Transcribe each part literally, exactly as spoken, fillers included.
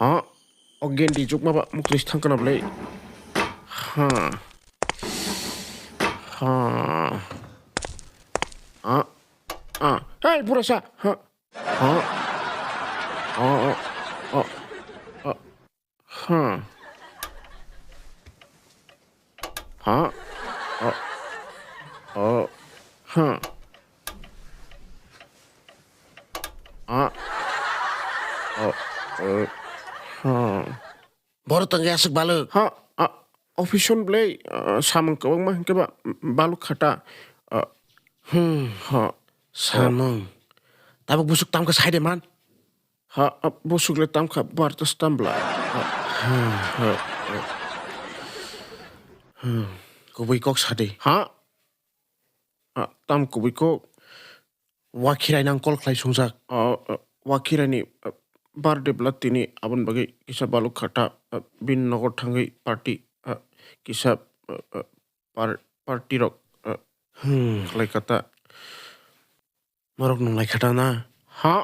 Ha? O gendi jukma ba mukris thang kana bwlai. Ha. Ha. A. A. Hey, burasa. Ha. Ha. A. A. A. A. Ha. Ha. A. A. Ha. A. A. A. Ha. Boro tongwi aswk balwk? Ha, a, office on bwlai, a, samung kwbangma hwnkhe ba, balwk kha ta. A, hmm, ha, samung. Tabuk busuk tamkha sai de man? Ha, a, busuk le tamkha, bar tas tam bla. Ha, ha, ha, ha. Hmm, kubui kok sa de. Ha? A, tam kubui kok. Wakhirai nang call khlai sungjak. A, a, Wakhirai ni, a, birthday bla tini aboni bagwi kisa balwk kha ta, a, bini nogo thangwi party, a, kisa, a, a, par-, party rok, a, hmm, khlai kha ta. Norok nung lai kha ta na? Ha?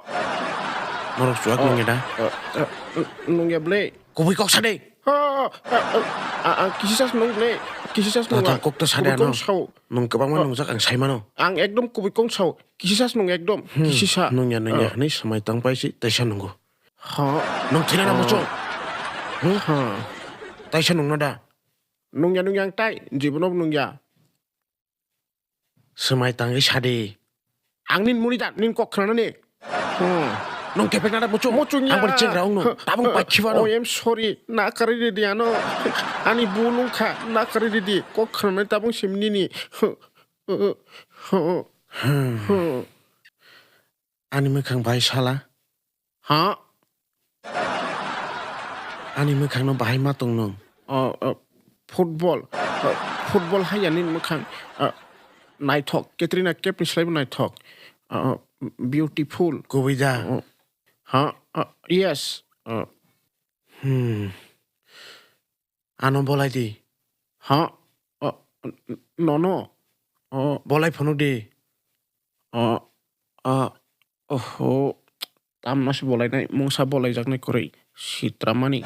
Norok chuak nung ya da? A, a, a, nung ya bwlai. Kubui kok sa de. Ha, a, a, a, a, kisi sas nung le, kisi sas nung. Tathang kok ta sa de ano. Kubui kok sao. Nung kwbangma nungjak ang sai mano. Ang ekdom kubui kok sao. Kisi sas nung ekdom, hmm, kisi sa. Nung ya, nung ya, ah, hwnwi swmai tang pai si, taisa nungo. Ha. Nung thina na muchung. Hmm? Ha. Taisa nung na da. Nung ya, nung ya ang tai, jibono nung ya. Swmai tangwi sadi. Ang nini muni da, nini kok khwnanani. Hmm. Nwng kepek nada muchung. Muchung ya. Ang bari chengra wngno. Huh, tabung huh, paikhiba no. Oh, I'm sorry. Na karwi ridi ano. Ani bul wngkha. Na karwi ridi. Kok khwnanai tabung sim nini. Huh, huh, huh, huh. Hmm. Huh. Ani mwkhang bai sala. Ha? Ani mwkhangno bahai ma tong nwng? O, o, football. O, football hai ya nini mwkhang. O, naithok. Katrina Kaif ni slai bo naithok. O, o, beautiful. Kubui da? O, ha? O, yes. O. Hmm. Ano bolai di. Ha? O, n-, n-, nono? O. Bolai phunuk di. O, a, oho. Tamno se bolainai, mungsa bolaijaknai kwrwi. Sitramani.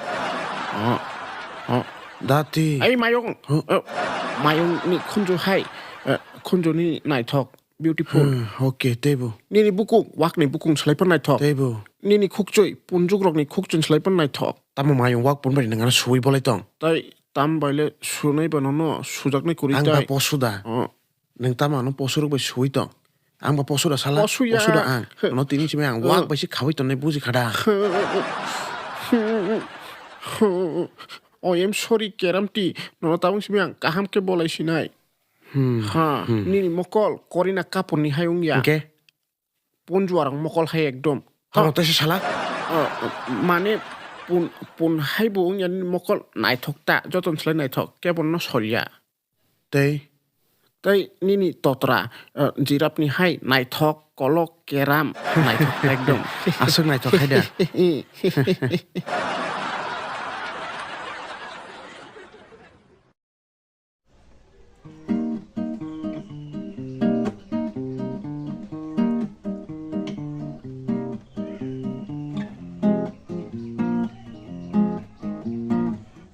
O, o. Dati. Ei mayung. Huh? O, mayungni khunju hai. O, khunjuni naithok. Beautiful. Hmm, okay, teibo. Nini bukung, wakni bukung slai phan naithok. Teibo. Nini khukchwi, punjukrokni khukchwi slai phan naithok. Tamo mayung wak pun bai nang ano suwi bolai tong. Tai tam bai le sunai ba nono sujaknai kwrwi tai. Ang ba posu da. Oh. Nang tamo ano posu rok bai suwi tong. Ang ba posu da sala. Posu ya. Posu da ang. Huh. Ano tini simi ang wak bai si khawi tongnai buji khada. Oh, I'm sorry, Keramti. Nono tabung simi ang kaham khe bolai sinai. Hmm. Ha, hmm. Nini mokol Korina Kapurni hai wngya. Hwnkhe? Punjuarang mokol hai ekdom. Tamo ha? Tei se sala? Ah, mane pun, pun hai bo wngya nini mokol naithok ta, joton slai naithok, kebo no solya. Tei? Tei nini totra, ah, jirapni hai naithok, kolok, keram, naithok ekdom. Aswk naithok hai da?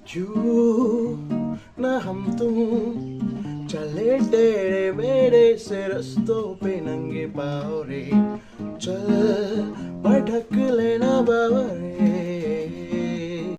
क्यों ना हम तुम चले टेढ़े मेढ़े से रस्तों पे नंगे पाँव रे। चल भटक लेना बाबा रे।